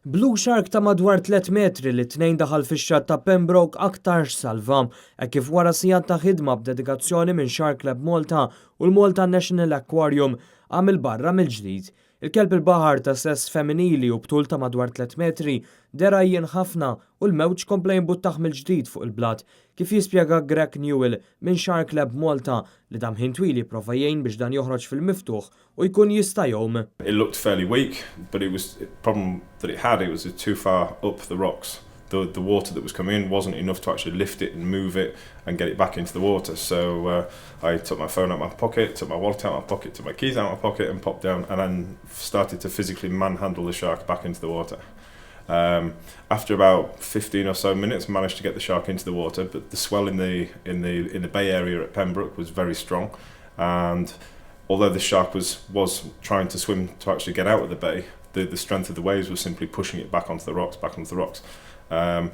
Blue shark ta' madwar 3 metri li t-Tnejn daħal fix-xatt ta' Pembroke aktarx salva, hekk kif wara sigħat ta' ħidma b'dedikazzjoni minn Shark Lab Malta u l-Malta National Aquarium qam 'il barra mill-ġdid. Il-kelb il-baħar ta' sess femminili u b'tul ta' madwar 3 metri deher għajjien ħafna u l-mewġ kompla jimbuttah mill-ġdid fuq il-blat, kif jispjega Greg Newell minn Shark Lab Malta li dam ħin twil jipprova jgħin biex dan joħroġ fil-miftuħ u jkun jista' jgħum. It looked fairly weak, but it was the problem that it had, it was too far up the rocks. The, the water that was coming in wasn't enough to actually lift it and move it and get it back into the water. So I took my phone out of my pocket, took my wallet out of my pocket, took my keys out of my pocket and popped down and then started to physically manhandle the shark back into the water. After about 15 or so minutes, managed to get the shark into the water, but the swell in the bay area at Pembroke was very strong, and although the shark was trying to swim to actually get out of the bay, the strength of the waves was simply pushing it back onto the rocks, back onto the rocks. And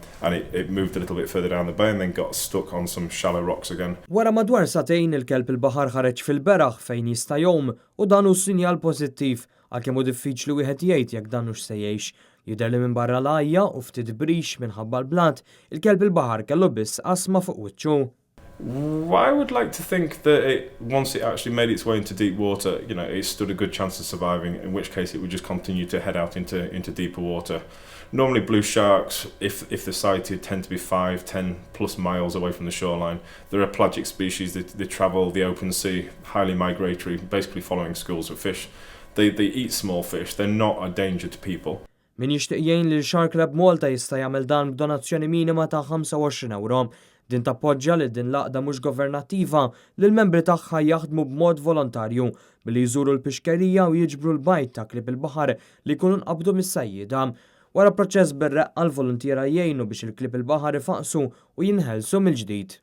it moved a little bit further down the bay and then got stuck on some shallow rocks again. Wara madwar sagħtejn il-kelb il-baħar ħareġ fil-beraħ fejn jista' jgħum u dan hu sinjal pożittiv, għalkemm hu diffiċli wieħed jgħid jekk dan hux se jgħix. Jidher li minbarra l-għajja u ftit brix minħabba l-blat, il-kelb il-baħar kellu biss qasma fuq wiċċu. I would like to think that once it actually made its way into deep water, it stood a good chance of surviving, in which case it would just continue to head out into deeper water. Normally blue sharks, if they're sighted, tend to be 5, 10 plus miles away from the shoreline. They're a pelagic species, they travel the open sea, highly migratory, basically following schools of fish. They eat small fish, they're not a danger to people. Min jixtieq jgħin lil Shark Lab Malta jista' jagħmel dan b'donazzjoni minima ta' 25 euro. Din tappoġġja lil din l-għaqda mhux governattiva li l-membri tagħha jaħdmu b'mod volontarju billi jżuru l-pixkerija u jiġbru l-bajd ta' klieb il-baħar li jkunu nqabdu mis-sajjieda. Wara proċess bir-reqqa, l-voluntiera jgħinu biex il-klieb il-baħar ifaqsu u jinħelsu mill-ġdid.